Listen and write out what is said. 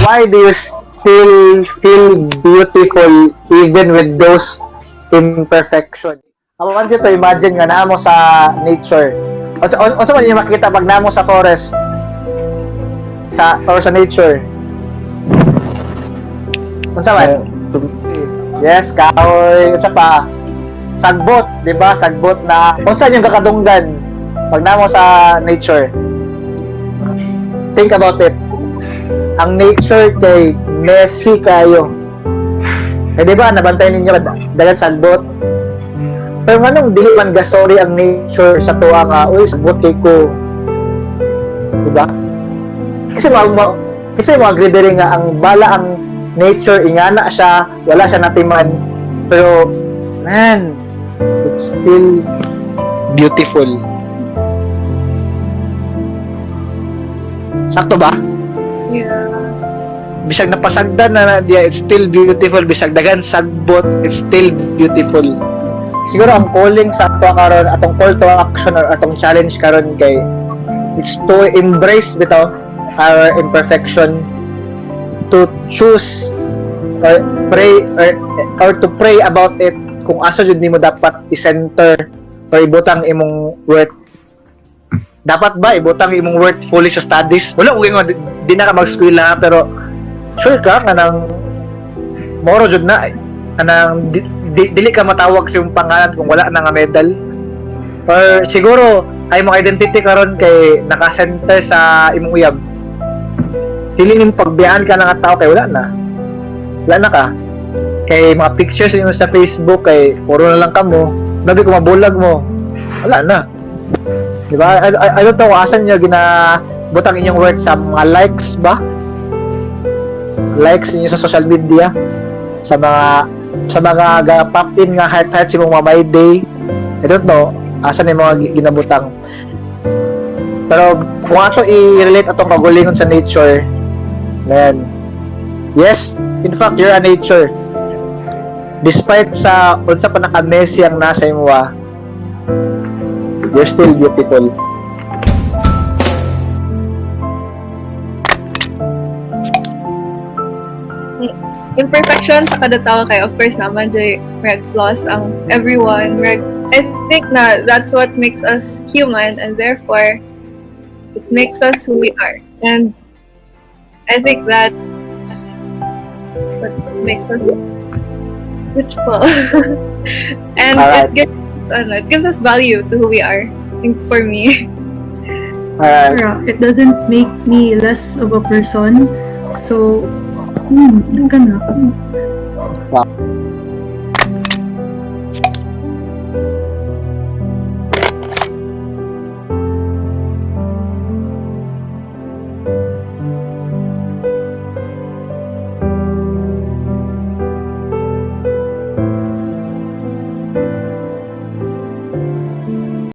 Why do you still feel beautiful even with those imperfection? I want you to imagine nga naa mo sa nature. Unsa man yung makita pag naa mo sa forest sa or sa nature? Unsa man? Yes, kahoy, unsa pa? Sagbot, di ba? Sagbot na unsa yung kakadunggan pag naa mo sa nature? Think about it. Ang nature kay messy kayo. Eh, di ba, nabantay ninyo dagan sagbot? Pero nganong dili man gasori ang nature sa tuwa nga, "Uy, sagbot kay ko"? Di ba? Kasi mo agree diri nga ang bala ang nature ingana siya, wala siya natiman. Pero man, it's still beautiful. Sakto ba? Yeah. Bisag napasagdan na na diya, it's still beautiful. Bisag dagan sagbot, it's still beautiful. Siguro ang calling sa ato karon, atong call to action or atong challenge karon kay it's to embrace bitaw our imperfection, to choose or pray or to pray about it kung asa jud nimo dapat i-center or ibutang imong worth. Dapat ba ibutang imong worth fully sa studies? Wala ko ingon di na ka mag-eskwela, pero sure ka kanang moro jud na kanang dili ka matawag sa imong pangalan kung wala na nga medal. Or siguro ay imong identity karon kay naka-center sa imong uyab. Dili ning pagbiyaan ka na nga tao kay wala na ka kay mga pictures ninyo sa Facebook kay puro na lang kamo. Gabi kung mabulag mo, wala na, di ba? I don't know kung asan niyo ginabutang inyong work, sa mga likes ba, likes niyo sa social media, sa mga ga pop in nga heart heart sa imong mga my day. I don't know asa ni mga ginabutang, pero kung ato i-relate atong kagulingon sa nature, man, yes, in fact, you're a nature. Despite sa unsa pa naka-messy ang nasa imo, you're still beautiful. Imperfection sa kada tao kay of course naman jay red flaws ang everyone. Red, I think na that's what makes us human, and therefore it makes us who we are, and I think that what makes us beautiful and it gives us value to who we are, I think, for me. Alright. It doesn't make me less of a person. So, kana.